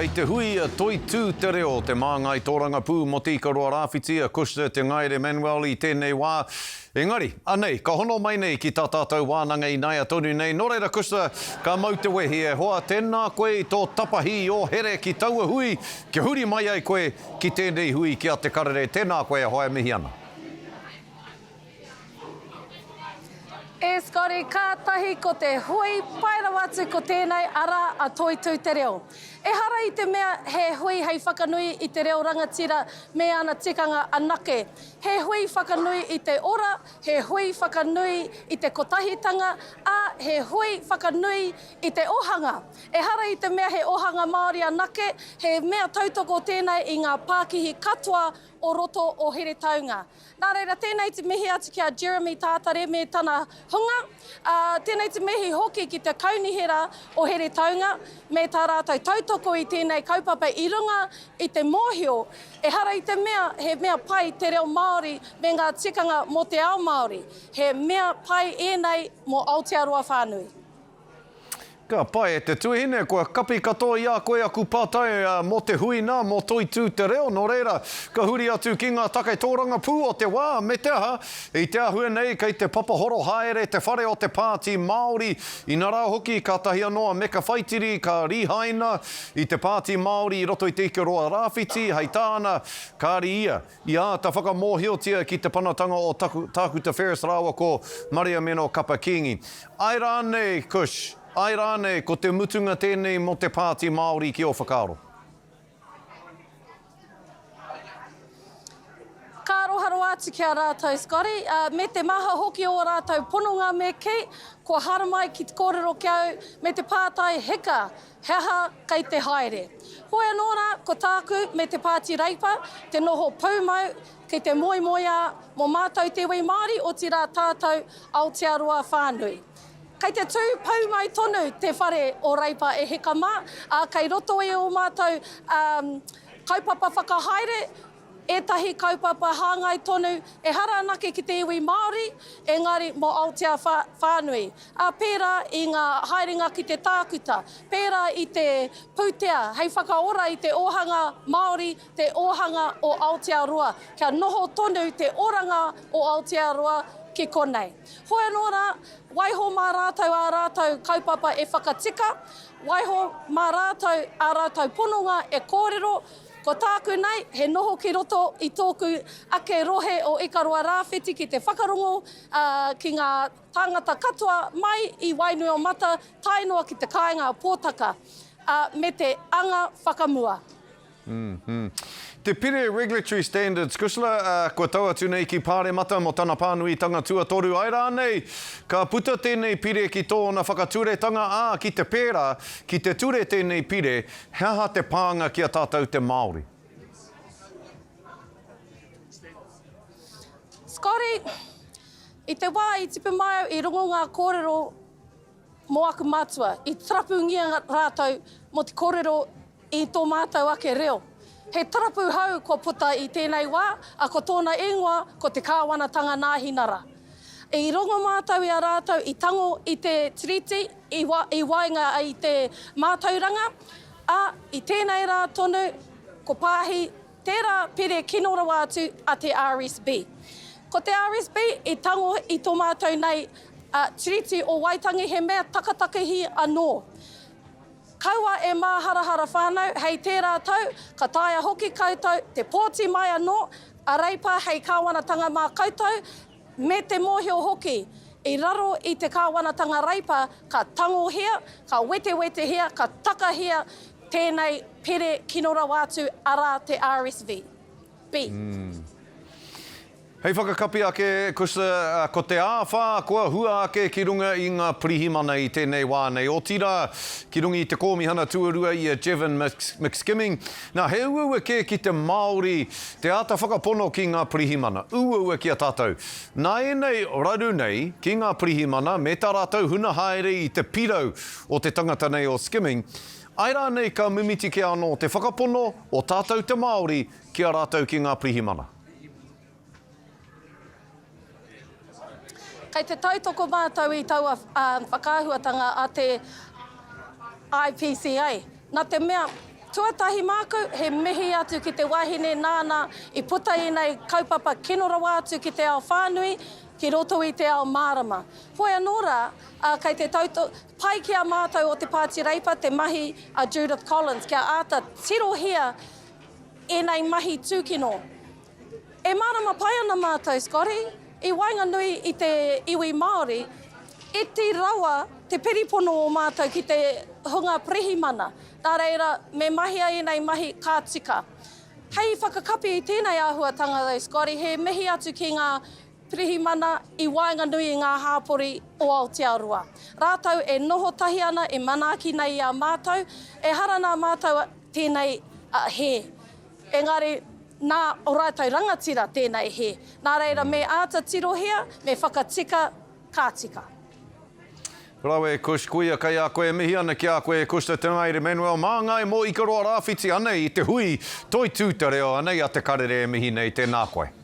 Kei te hui a Toitū Te Reo, te māngai tōrangapū mō Te Ikaroa Rāwhiti, a Cushna Te Ngaere Manuel i tēnei wā. Engari, anei, ka hono mai nei ki tā tātou wānanga ināia tonu nei. Nō reira, Cushna, ka mau te wehi e hoa, tēnā koe i tō tapahi i ō here ki taua hui, kia huri mai ai koe ki tēnei hui ki a Te Karere. Tēnā koe e hoa e mihi ana. E Scotty, kātahi ko te hui pai rawa atu ko tēnei, arā, a Toitū Te Reo. Ehara i te mea he hui hei whakanui i te reo rangatira me ana tikanga anake. He hui whakanui i te ora, he hui whakanui i te kotahitanga, ā, he hui whakanui i te ohanga. Ehara i te mea he ohanga Māori anake, he mea tautoko tēnei i ngā pākihi katoa o roto o Heretaunga. Nā reira, tēnei te mihi atu ki a Jeremy Tātare me tana hunga, ā, tēnei te mihi hoki ki te Kaunihera o Heretaunga me tā rātou tautoko i tēnei kaupapa i runga i te mōhio, ehara i te mea he mea pai te reo Māori me ngā tikanga mō te ao Māori, he mea pai ēnei mō Aotearoa whānui. Ka pai e te tuahine, kua kapi katoa i a koe aku pātai mō te hui nā, mō Toitū Te Reo, nō reira, ka huri atu ki ngā take tōrangapū o te wā, me te aha, i te āhua nei kei te papahoro haere te whare o te Pāti Māori, inarā hoki kātahi anō a Meka Whaitiri ka rihaina i te Pāti Māori i roto i Te Ikaroa Rāwhiti, hei tāna, kāri ia I āta whakamōhiotia ki te panatanga o Tākuta Ferris rāua ko Mariameno Kapa Kingi. Āe rānei, Kush, āe rānei ko te mutunga tēnei mō te Pāti Māori ki ō whakaaro? Ka aroha rawa atu ki a rātou, Scotty, me te maha hoki o ō rātou pononga me kī, kua haramai ki te kōrero ki au me te pātai heka, He aha kei te haere? Hoi anō rā, ko tāku me te Pāti Reipa te noho pūmau ki te moemoeā mō mātou te iwi Māori, otirā tātou Aotearoa whānui. Kei te tū pūmau tonu te whare o Reipa e heka mā, ā, kei roto i ō mātou kaupapa whakahaere, ētahi kaupapa hāngai tonu, ehara anake ki te iwi Māori, engari mō Aotea whānui. Ā, pērā i ngā haerenga ki te tākuta, pērā i te pūtea hei whakaora i te ōhanga Māori, te ōhanga o Aotearoa, kia noho tonu te oranga o Aotearoa ki konei. Hoi anō rā, waiho mā rātou ā rātou kaupapa e whakatika, waiho mā rātou ā rātou pononga e kōrero, Ko tāku nei, he noho ki roto i tōku ake rohe o Ikaroa Rāwhiti ki te whakarongo ki ngā tāngata katoa mai i Wainuiomata tae noa ki te kāinga o Pōtaka, me te anga whakamua. Te Pire Regulatory Standards, Cushla, kua tau atu nei ki Pāremata mō tana pānuitanga tuatoru, āe rānei, ka puta tēnei pire ki tōna whakaturetanga, ā, ki te pērā, ki te ture tēnei pire, He aha te pānga ki a tātou te Māori? Scotty, I te wā i tipu mai au i rongo ngā kōrero mō aku mātua, i tarapungia rātou mō te kōrero i tō mātou ake reo. He tarapu hou kua puta i tēnei wā, ā, ko tōna ingoa ko te Kāwanatanga Nāhinara. I rongo mātou i a rātou i tango i te Tiriti i i waenga i te mātauranga, ā, i tēnei rā tonu ko Pāhi tērā pere kino rawa atu a te RSB. Ko te RSB i tango i tō mātou nei Tiriti o Waitangi he mea takatakahi anō. Kaua e māharahara whānau, hei tērā tau ka taea hoki koutou te pōti mai anō a Reipa hei kāwanatanga mā koutou, me te mōhio hoki, i raro i te kāwanatanga Reipa ka tangohia, ka wetewetehia, ka takahia tēnei pere kino rawa atu arā te RSV. B. Hei whakakapi ake, Kusa, ko te āwhā kua hua ake ki runga i ngā pirihimana i tēnei wā nei, otirā, ki runga i te kōmihana tuarua i a Jevon McSkimming. Nā, he uaua kē ki te Māori te āta whakapono ki ngā pirihimana, uaua ki a tātou. Nā ēnei raru nei ki ngā pirihimana me tā rātou huna haere i te pirau o te tangata nei o Skimming, āe rānei ka mimiti kē anō te whakapono o tātou te Māori ki a rātou ki ngā pirihimana? Kei te tautoko mātou i taua whakaahuatanga a te IPCA, nā te mea. Tuatahi māku, he mihi atu ki te wahine nāna i puta ēnei kaupapa kino rawa atu ki te ao whānui, ki roto i te ao mārama. Hoi anō rā, ā, kei te tauto, pai ki a mātou o te Pāti Reipa te mahi a Judith Collins kia āta tirohia ēnei mahi tūkino. E mārama pai ana mātou, Scotty, i waenganui i te iwi Māori, iti rawa te piripono o mātou ki te hunga pirihimana. Nā reira, me mahia ēnei mahi ka tika. Hei whakakapi i tēnei āhuatanga though, Scotty, he mihi atu ki ngā pirihimana i waenganui i ngā hāpori o Aotearoa. Rātou e noho tahi ana, e manaaki nei i a mātou, ehara nā mātou tēnei hē. Engari, nā o rātou rangatira tēnei hē. Nā reira, me āta tirohia, me whakatika, ka tika. Rawe Kush, koia kei a koe e mihi ana ki a koe e Kush te Ngaere Manuel Māngai mō Ikaroa Rāwhiti anei i te hui Toitū te Reo anei a Te Karere e mihi nei tēnā koe.